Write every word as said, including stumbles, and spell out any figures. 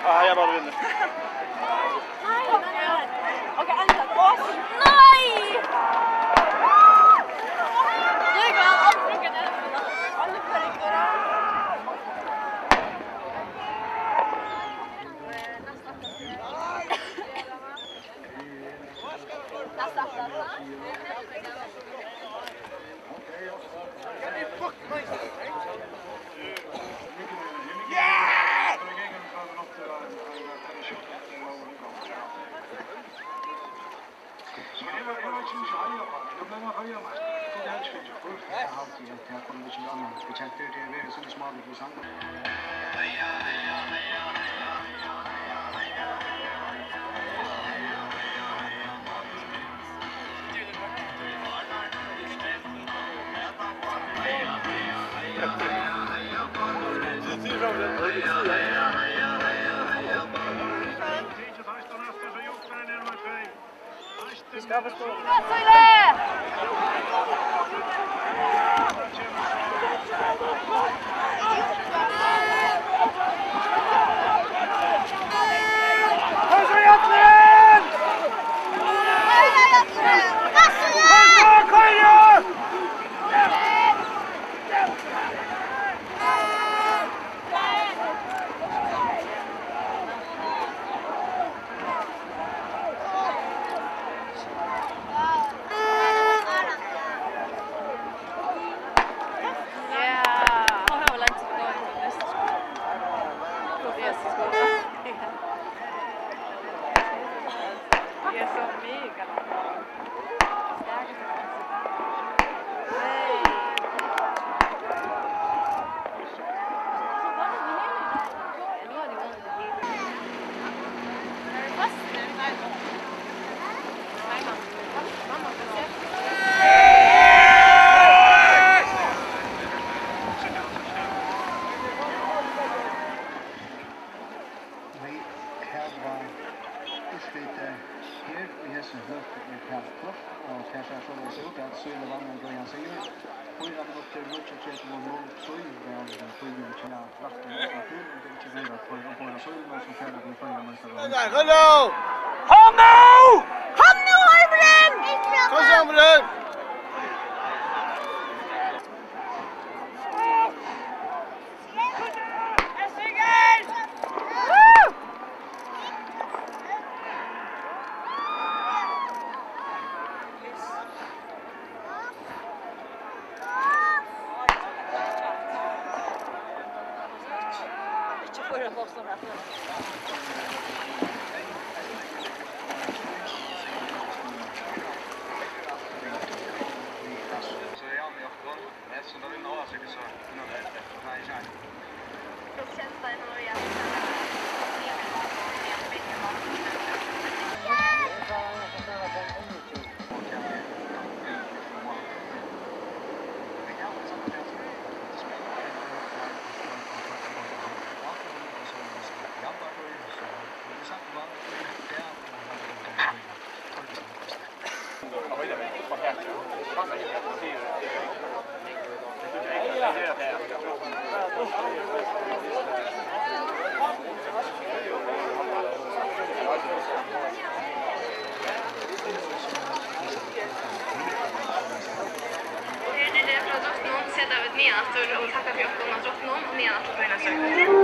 Ah, jeg bare vinner. Nei! Det er galt. Vit hava úrslitið her í hesum flokki er tað klárt, og tað sær soleiðis út, at Síle vann ein greiðan sigur. Fýra minuttir, níggjuogtretivu null trý, var tímin hjá Fraktum uttanfyri, og tað er ikki meira at fáa umborð á Síluna, sum fara til Føroya meistara. Kom nú! Kom nú, Ormurin! Kom so, Ormurin! Og her niðri frá drotninum seta vit niðan aftur og takka fyri okkum av drotninum og niðan aftur til Føroya.